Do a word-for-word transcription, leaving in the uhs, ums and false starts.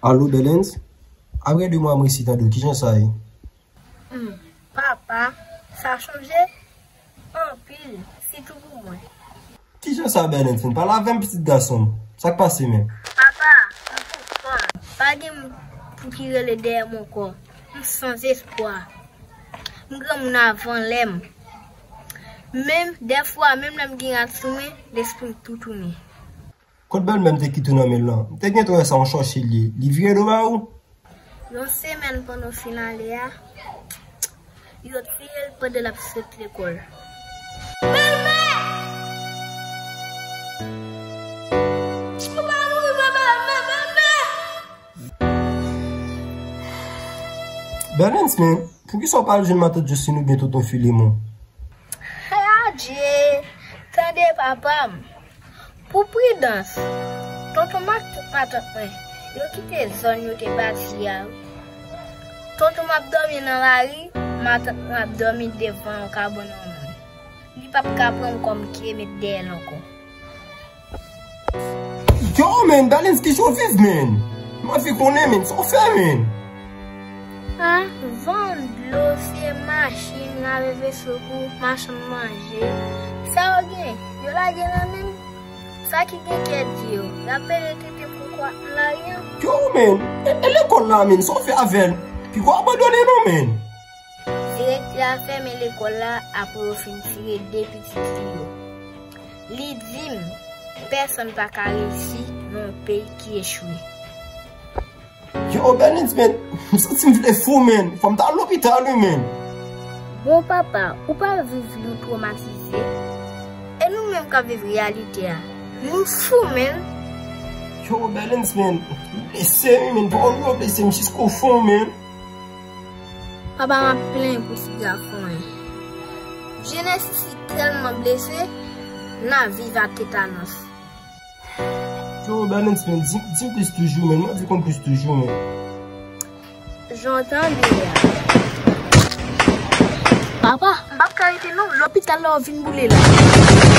Alo, Bèlens? Apre de mwa, mwen resi tande w. Kijan sa ye? Hmm, papa, sa chanje anpil, sitou pou mwen. Kijan sa, Bèlens, menm? Pale avè m, pitit gason m. Sa k pase, menm? Papa, m pou kò m. Pa gen moun pou ki rele dèyè m ankò. M san espwa. M granmoun avan lè m. Menm, dèfwa, menm lè m gen rad sou mwen, lespri m tou tounen. Kot bèlmè m te kite w nan men l lan? M te gentan wè sa yon chòche l ye. Li vire do ba ou? Yon semèn pandan w fin ale a, yo tiye l pandan l ap sot lekòl. Bèlmè! Ou pa mouri, papa, bèlmè, bèlmè! Bèlens, men, poukisa w pa al jwenn matant Josline oubyen tonton Filemon? Adje! Tande papa m. Pou pridans, tonton m ak tout matant mwen, yo kite zòn yo te bati a, wi. Tonton m ap dòmi nan lari, matant mwen ap dòmi devan yon kabann yon moun. Li p ap ka pran m kòm kle met dèyè l ankò. Yo, men, Bèlens, kijan w viv, men? M anvi konnen, men, sa w fè, men? A, vann dlo, siye machin, lave veso pou machann manje. Sa yo gen, yo lage nan men m. Sa ki gen kè di yo, y ap pede tete m pou kwa m lage an. Yo, men, e, e lekòl la, men, sa w fè avè l? Piga w abandone non, men. Direktè a fèmen lekòl la apre yo fin tire de pitit li yo. Li di m, pèsonn pa ka reyisi nan yon peyi ki echwe. Yo, Bèlens, men, m santi m vle fou, men. Fò m ta al lopital, wi, men. Bon, papa, ou pa viv nou twomatize. E nou menm k ap viv reyalite a, nou fou, men. Yo, Bèlens, men, m blese, wi, men. Pawòl ou yo blese m jisko fon, men. Papa m ap plenyen pou ti gason an. Jenès isit tèlman blese, n ap viv ak tetanòs. Yo, Bèlens, men, di, di m plis toujou, men. Mwen anvi konn plis toujou, men. Jan w tande a. Papa, m p ap ka rete non, lopital la w vin boule la.